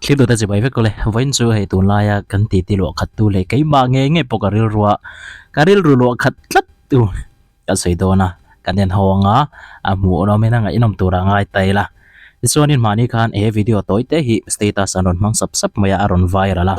Thlir duhte chibai vek ule. Vawiin chu hei tunlaia kan titi luah khat tu leh keimah nge nge pawh ka rilru a, ka rilru luah khat tlat tu ka sawi dawn a, kan en ho anga a hmuh awmin a ngaihnawm tur a ngai ta ila. Tichuanin mahni khan he video tawi te hi status an rawn hmang sap sap mai a, a rawn viral a.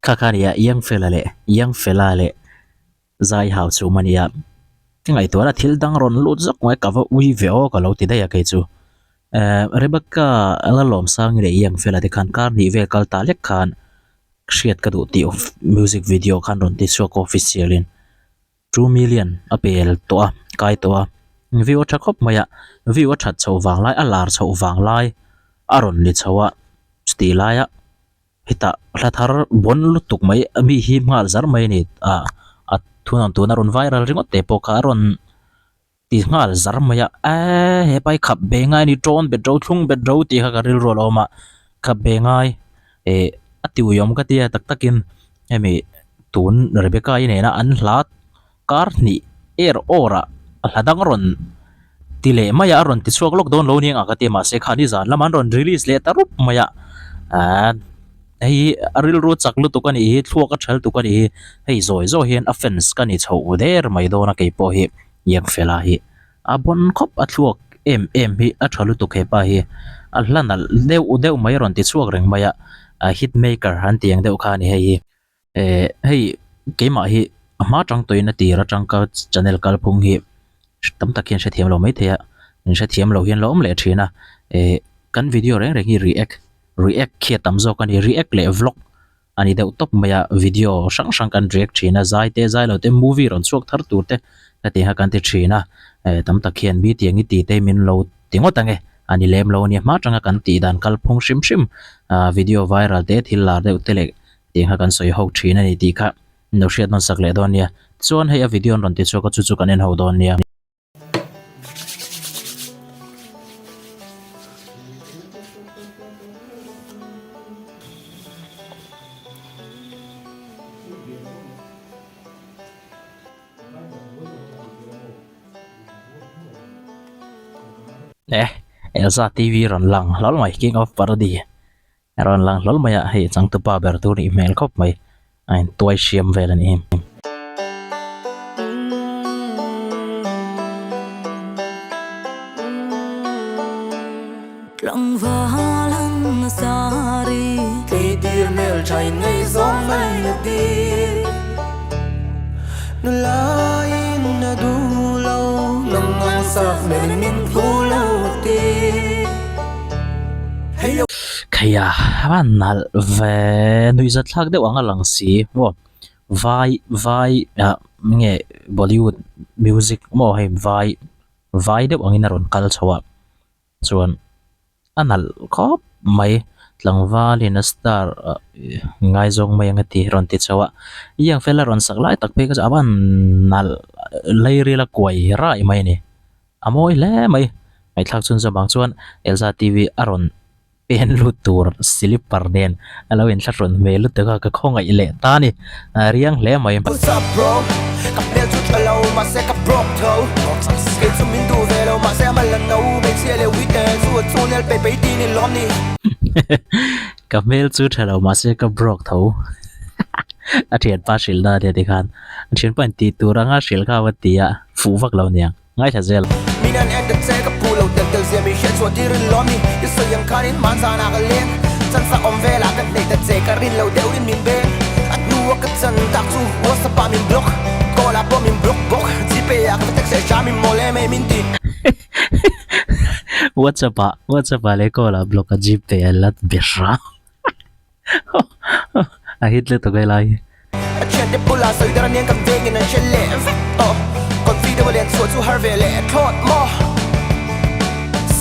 Kha kha nia Young Fella leh Young Fella leh Zai hau chhum a nia. Ka ngaihtuahna thil dang rawn lut zawk mai ka va ui ve aw ka lo ti daih a kei chu. Ehh Rebecca Lalawmsangi leh Young Fella te khan kar hnih vel kal ta lek khan hriat ka duh tih music video khan rawn ti chhuak official in 2 million a pel tawh a kai tawh a view a tha khawp mai a view a that chhoh vang lai a lar chhoh vang lai a rawn ni chho a chutih laia hetah hla thar bawn lutuk mai mi hi nghal zar mai a ni ah a thunawn tuna rawn viral ringawt te pawh kha a rawn ti nghal zar mai a eee hepa hi khap ve ngai a ni tawn bet ro thlung bet ro tih kha ka rilru a lo awm a khap ve ngai eh a ti uiawm ka tia tak takin hemi tun Rebecca i nena an hla kar hnih er awr ah a hla dang rawn ti leh mai a a rawn ti chhuak lawk dawn lo nia ka ti a mahse kha nizan lamah an rawn release leh ta rup mai a aaa hei hi a rilru chak lutuk a nih hi thluak a tha lutuk a nih hi hei zawi zawi hian a fans ka ni chhoh der mai dawn a keipawh hi. Iangfela hi a bawn khawp a thluak em em hi a tha lutuk hepa hi a hla nalh deuh deuh mai a rawn ti chhuak reng mai a a hit maker an tih ang deuh kha a ni hei hi eh hei keimah hi a hma tang tawhin a tir atang ka channel kalphung hi tam tak hian hrethiam lo maithei a min hrethiam lo hian lo awm leh thin a eh kan video reng reng hi react react khi a tam zawk a ni react leh vlog. A ni deuh tawp mai a, video hrang hrang kan react thin a, zai te zai lo te movie rawn chhuak thar tur te hetiang kha kan ti thin a, eh tam tak hian mi tiang i ti te min lo ti ngawt ang e, a ni lem lo a nia hma tanga kan tih dan kalphung hrim hrim ah video viral te thil lar deuh te leh tiang kha kan sawi ho thin a ni tih kha lo hriat nawn sak leh dawn nia, tichuan hei a video an rawn ti chhuak a chu chu kan en ho dawn nia. Eh Elza TV rawn lang hlawl mai King of Parody A rawn lang hlawl mai a, hei changtupa ber tur nih hmel khawp mai, a intuai hriam vel a ni. Kheia a nalh ve nuihzat thlak deuh ang a lang si maw vai vai ah nge bollywood music maw hei vai vai deuh angin a rawn kal chho a chuan a nalh khawp mai tlangvalin a star ah ngaizawng mai ang a ti rawn ti chho a i ang fel a rawn sak lai tak phei kha chu a van nalh lairil a kuai raih mai a ni. A mawi hle mai. Ngaihthlak chhun zawm ang chuan Elza TV a rawn pen lut tur slipper nen a lo inthlahrun hmel lutuk a, ka khawngaih leh ta a ni. A riang hle mai. What's up bro? Ka hmel chu tha lo mahse ka broke tho Kei chu min duh ve lo mahse a mal a no Hmeichhia leh uite chu a chhunel pei pei tin in lawm ni. Ka hmel chu tha lo mahse ka broke tho A thianpa hrilh na ania tikhan a thianpa in tih tur anga hrilh kha a va ti a, fuh vak lo niang. Ngaithla zel. Min an en ta che ka phu lo tel tel zia min hriat chhuah tir in lawm ni I sawi ang khan in man zan ah ka leng Chan sa awm vel ah ka hneih ta che ka rin lo deuh in min beng A hnu a ka chan tak chu WhatsApp ah min block Call ah pawh min block bawk Gpay ah ka va text leh hram in mawl em em in ti. WhatsApp ah WhatsApp ah leh call ah block a Gpay a la be hram. A hit lutuk e lai hi. A thiante bulah sawi dar aniang kan vengin an hre leh vek tawh. Confi deuh a lian chhuah chu har ve leh thlawt maw?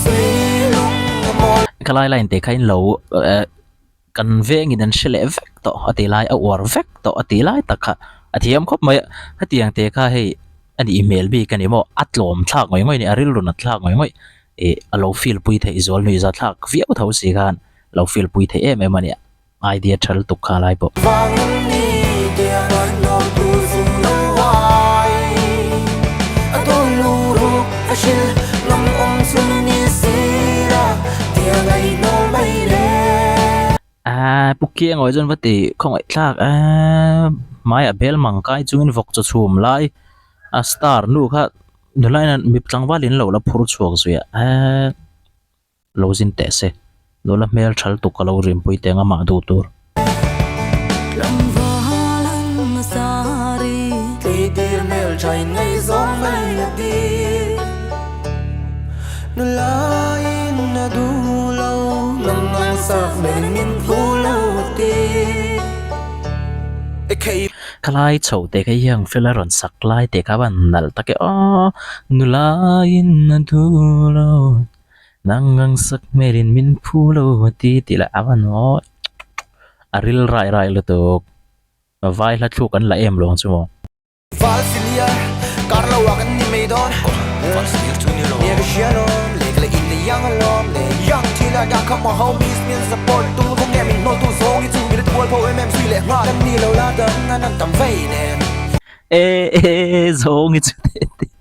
Sailung a mawl. Ka lai line te kha in lo kan vengin an hre leh vek tawh a ti lai a uar vek tawh a ti lai tak kha a thiam khawp mai a. Hetiang te kha hei. A nih hmel bik a ni maw? A tlawm thlak ngawih ngawih a ni, a rilru nat thlak ngawih ngawih. Ih a lo feel pui theih zual nuihza thlak viau tho si khan lo feel pui theih em em a ni. Idea tha lutuk kha lai pawh. Aaa Pu Kiangawi chuan va ti khawngaih thlak aaa hmaiah bel mang kai chungin vawk chaw chhum lai a star nu kha nula in mi tlangval in lo la phur chhuak zui a aaa lo zin teh se nula hmel tha lutuk ka lo rimpui teh ang amah duh tur. Khalai chho te kha hiang fel a rawn sak lai te kha a van nalh tak e aw nula in a duh lo nang ang sak hmelin min phu lo ti tih lah a van aw a ril rai rai lutuk vai hla thluk an la em lo ang chu maw. Val senior kar lo ah kan ni mai dawn Val senior chu ni lo Nia ka hria lawm le ka la in la young alawm le Young thil ah dah kha maw homies min support tu Khaw nge min hnawl tu zawng hi chu min la tual pho em em zui leh nghal Kan ni lo la dang an an tam vei nen. E e zawng hi chu teh teh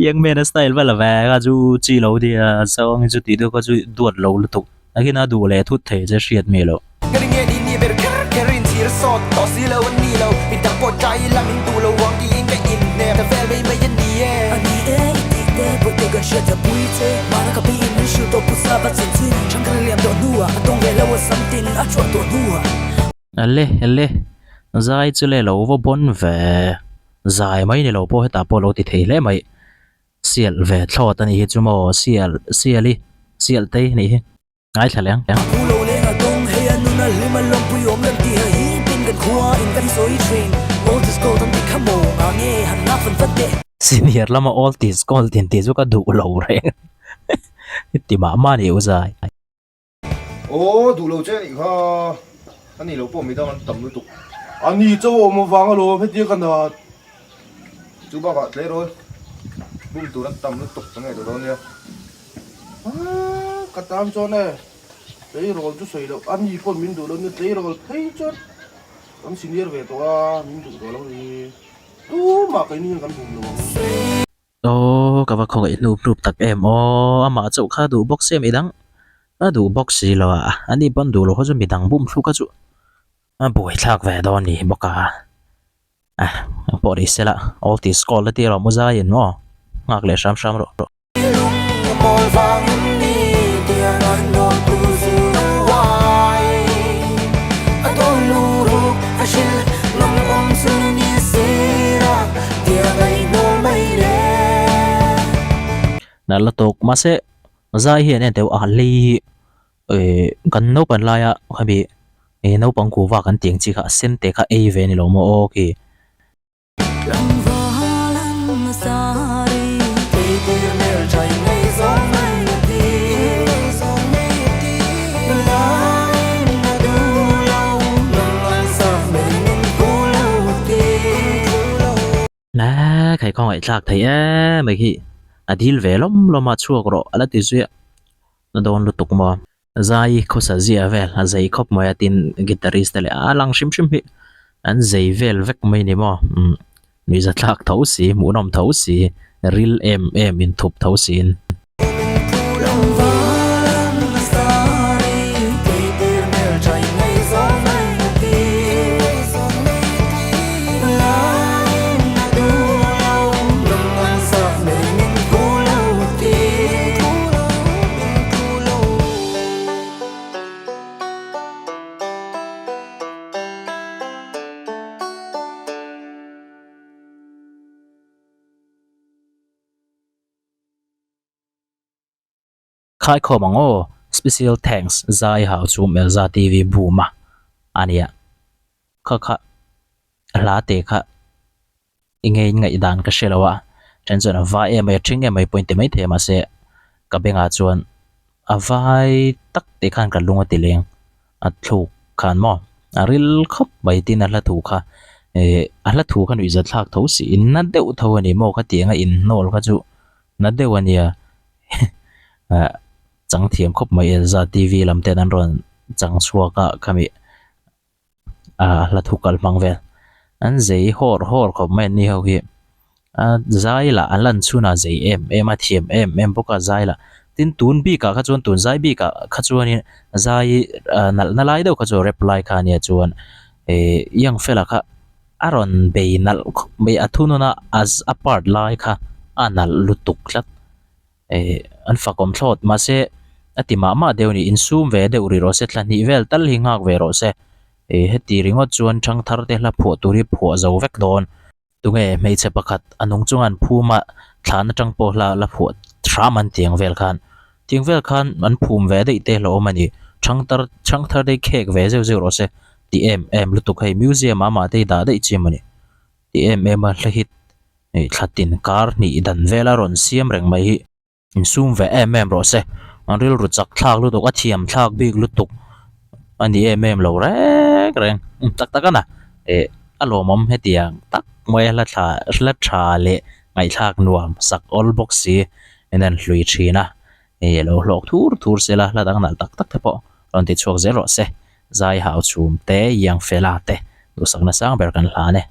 Young man a style va la ve kha chu chi lo nia zawng hi chu tih deuh kha chu duat lo lutuk. Nakin a duh leh thut thei che hriat mi loh. Ka ring e ni ni ber kher kher in chhir sawt tawh si lo a ni lo mi dang pawh trai ila min duh lo ang tiin ka inhnem ta vel mai mai a ni e. A ni e i tih te pawh te kan hriat ta pui che mahna ka pi in min hrilh tawh putsa va chin chin chang kan liam tawh hnuah a tawng ve lo a sam tin a chhuah tawh hnuah. Ale ale zai chu le lo va bawn ve zai mai ni lo pawh hetah pawh lo ti thei hle mai. Sial ve thlawt a nih hi chu maw sial sial i sial te a nih hi ngaithla leh ang. Pu lo leng a dawng hei a nun a hlim a lawmpui awm lem tih ha hi pin kan khua in kan sawi thin Old is gold an ti kha maw nga nge han lak fan vat teh. Senior lama old is gold in tih chu ka duh lo reng ti mah mah a ni u zai. Aw duh lo che anih kha a ni lo pawh midang an tam lutuk. A ni cho awm avang alawm hetia ka nat. Chu bakah tleirawl bum tur an tam lutuk ka ngaihtuah dawn nia. Aaa ka tan chuan e tleirawl chu sawi loh a ni pawn min duh lo nia tleirawl phei chuan kan senior ve tawh a min duh tawh lo ni tumah keini hian kan bum lo ang. Aw ka va khawngaih hnup hnup tak em aw amah chauh kha duh bawk si a midang a duh bawk si lo a ani pawn duh loh kha chu midang bum thluk kha chu a buaithlak ve dawn ni bawk a ah pawh ni se la all ti scroll te rawh mu zaiin maw nghak leh hram hram rawh. Nalh la tawk mahse zai hian en teuh a lei hi eh kan naupang laia khami eh naupang kuhva kan tih ang chi kha a sen te kha ei ve a ni lo maw aw khi. Nâ khai khawngaih thlak thei em mai khi a dil ve lawm lawm a chhuak rawh a la ti zui a a dawn lutuk maw. Zai khawsa zia vel a zei khawp mai a tin guitarist te leh a lang hrim hrim hi an zei vel vek mai ni maw umm nuihza thlak tho si hmuhnawm tho si ril em em inthup tho siin. Khaikhawm ang aw, Special thanks Zai Hau chu Melza TV boom a ania. Kha kha hla te kha i ngei ngaihdan ka hre lo a, then chuan a vai em mai a thing em mai pawh in ti maithei a mahse ka bengah chuan a vai tak tih khan ka lung a ti leng a thluk khan maw a ril khawp mai tin a hla thu kha. Ehh a hla thu kha nuihzat thlak tho si in na deuh tho a ni maw kha tiang a inhnawl kha chu na deuh a nia ah chang thiam khawp mai Elza T_V lam ten an rawn chang chhuak a khami ah hla thu kal hmang vel an zei hawr hawr khawp mai an ni ho hi a zai lah an lan chhun a zei em em a thiam em em bawk a zai lah tin tun bik ah kha chuan tun zai bik ah kha chuan in zai ah nalh na lai deuh kha chu rap lai kha ania chuan eh young fella kha a rawn bei nalh khawp mai a thunun a a part lai kha a nalh lutuk tlat. Eh an fakawm thlawt mahse a ti mah mah deuh a ni insum ve deuh rih rawh se thla hnih vel tal hi nghak ve rawh se eh heti ringawt chuan thangthar te hla phuah tur hi phuah zo vek dawn. Tunge hmeichhe pakhat a nung chunga an phum a thlan atang pawh hla la phuah hram an tiang vel khan tiang vel khan an phum ve daih te hlauhawm a ni thangtar thangthar te hi khek ve zeuh zeuh rawh se ti em em lutuk hei museum ah amah te hi dah daih chi emaw ni ti em em a hla hit Hei thla tin kar hnih dan vela rawn siam reng mai hi insum ve em em rawh se an rilru chak thlak lutuk a thiam thlak bik lutuk a ni em em lo reng reng tak tak a na eh a lawmawm hetiang tak mai a hla thla hla tha leh ngaihthlak nuam sak awl bawk si in an hlui thin a hei a lo hlawk thur thur sela hla dang nalh tak tak te pawh rawn ti chhuak zel rawh se zai hau chhum te iang fela te duhsakna sang ber kan hlan e.